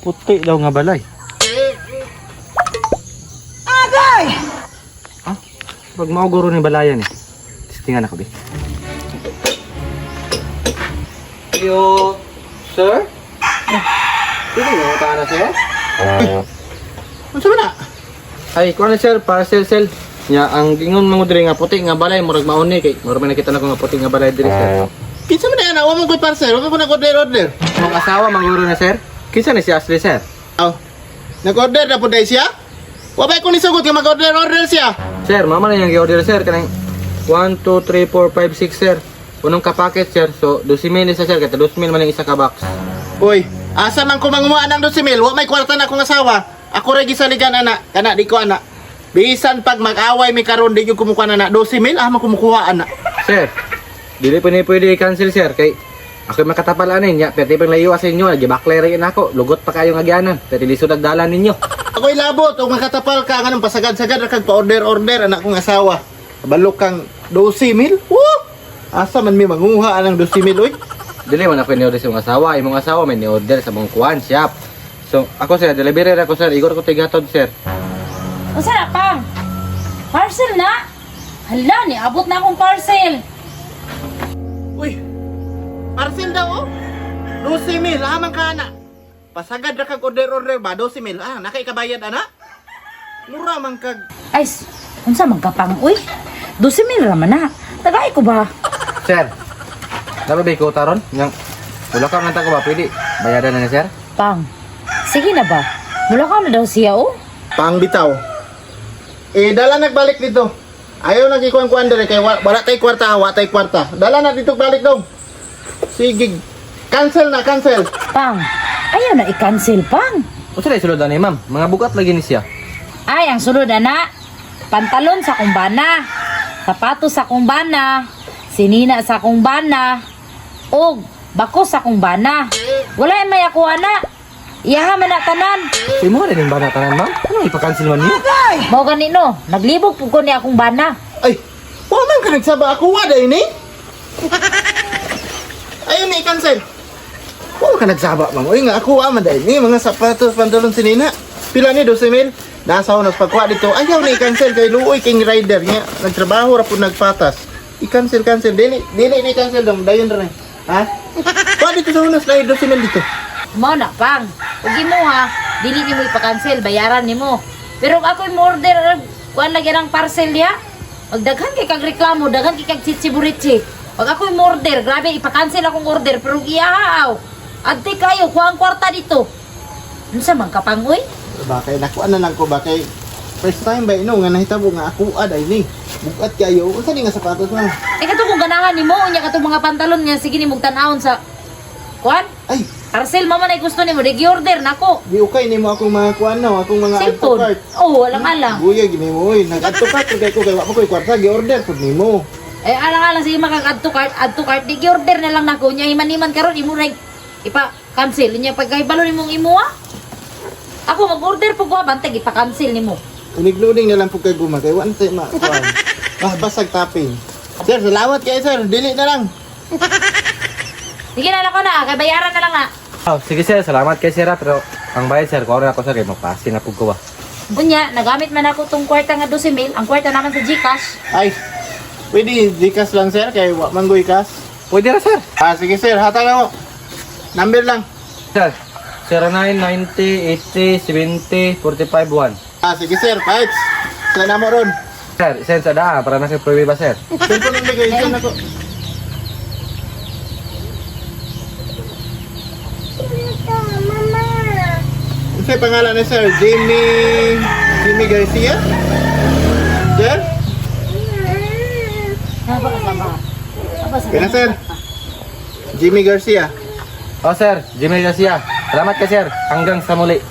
Puti daw nga balay. Agay! Ah, pag mauguro ni balayan eh. Testingan ako, be. Yo, sir? Pwede mo ta na, sir? Unsa man na? Ay, kuha na sir, parcel sel. Nya ang gingon mo diri nga puti nga balay murag mauni kay murag man nakita na ko nga puti nga balay diri, sir. Kinsa man na ana? Wa man koy parcel, wa man ko nag-order order. Mong asawa manguro na, sir. Kinsa ni si Ashley, sir? Aw. Nag-order na pud siya? Wa ba ko nisugot nga mag-order order siya? Sir, mama na yung gi-order, sir, kanang 1 2 3 4 5 6, sir. Unong ka packet, sir. So 12,000 isa, sir, kay 12,000 man ang isa ka box. Uy, asa man ko manguha ng 12,000? Wa may kwarta na akong asawa. Ako ra gisaligan ana, kana di ko ana. Bisan pag mag-away mi karon di gyud kumukuha na na 12,000, ah man kumukuha ana. Sir, dili pa ni pwede i-cancel, sir, kay ako makatapal ani nya, pwede pang layo sa inyo, gibaklay rin ako, lugot pa kayo nga agyanan, pwede lisod agdalan ninyo. Ako'y labot og makatapal ka nganong pasagad-sagad ra kag pa-order-order anak kong asawa. Kabalo kang 12,000? Woo! Asa man mi manguha anang 12,000 oy? Dili man ako ni-order sa imong asawa, imong asawa may ni-order sa mong kuan shop. So, ako sir, delivery ra ako sir, igor ko tigatod, sir. Unsa na pang? Parcel na? Hala, niabot na akong parcel. Uy, parcel daw oh. 12,000, ah man ka ana. Pasagad ra kag order-order ba 12,000? Ah, nakaikabayad ana? Mura man kag Ay, unsa man ka pang uy? 12,000 ra man na. Tagay ko ba? Sir, dapat ba ikaw taron? Yang, wala ka nga ko ba, pwede bayaran na ni sir? Pang. Sige na ba? Mula ka na daw siya oh. Pangbitaw. Eh, dala nagbalik dito. Ayaw nagikuan-kuan dire kay wala tay kwarta, wa tay kwarta. Dala na dito balik dong. Sige. Cancel na, cancel. Pang. Ayaw na i-cancel pang. Unsa na isulod ani, ma'am? Mga bugat lagi ni siya. Ay, ang sulod ana. Pantalon sa kumbana. Sapatos sa kumbana. Sinina sa kumbana. Og bako sa kumbana. Wala may ako ana. Iyaha man na tanan. So, imo rin yung bana tanan, ma'am? Ano ipa-cancel man niyo? Mao gani no, naglibog pud ko ni akong bana. Ay, wa man ka nagsaba ako wa day ni. Ayaw ni cancel. Wa man ka nagsaba, ma'am. Uy nga ako wa man day ni mga sapatos, pantalon sinina. Pila ni 12,000? Nasa unos pagkuha dito. Ayaw ni cancel kay luoy king rider niya. Nagtrabaho ra pud nagpatas. I-cancel cancel dili dili ni cancel dong dayon ra ni. Ha? Kuha dito sa unos dahil 12,000 dito. Mao na pang. Ug imo ha, dili nimo ipa-cancel, bayaran nimo. Pero kung ako'y mo order kuan lagi ang parcel ya. Magdaghan kay kag reklamo, daghan kay kag chichiburitsi. Pag ako'y mo order, grabe ipa-cancel akong order pero ug iya aw. Ante kayo, kuha ang kwarta dito. Unsa man ka pang oy? Bakay nakuha na lang ko bakay first time ba ino nga nahitabo nga ako aday ni. Bukat kayo. Unsa ni nga sapatos mo? Eh kato kung ganahan nimo, unya kato mga pantalon nga sige nimong tan-awon sa kuan. Ay, Parcel mama na gusto nimo, di order nako. di ukay nimo akong mga kuan no, akong mga add to Cellphone. cart. Oh, walang alang. Buya gini mo oy, nag-add to cart kay ko kay wa pa koy kwarta gi-order pud nimo. Eh, alang-alang sige makag add to cart, add to cart, di order na lang nako nya himan-himan karon imo ra ipa cancel nya pagkahibalo nimong imuha. Ako mag-order pug wa bantay ipa-cancel nimo. Unig-loading na lang pud kay guma kay wa na tay ma kuan. Ah, basag tapping. Sir, salamat kay sir. Dili na lang. Sige na lang ko na, kay bayaran na lang na. Oh, sige sir, salamat kay sir, ah, pero ang bayad sir, kuha na ako sir, kay magpasin na pug ko ba. Unya, nagamit man ako tong kwarta nga 12,000, ang kwarta naman sa GCash. Ay, pwede Gcash lang sir kay wa man goy cash. Pwede ra sir. Ah, sige sir, hatag ako. Number lang. Sir, 09 90 80 70 45 1. Ah, sige sir, fights. Sa namo ron. Sir, send sa daan para na kay pwede ba sir? Cellphone number kay send ako. Unsay pangalan ni sir? Jimmy Garcia? Sir? Aba ka ba? Aba sa Kaya na, sir. Jimmy Garcia. Oh sir, Jimmy Garcia. Salamat kay sir. Hanggang sa muli.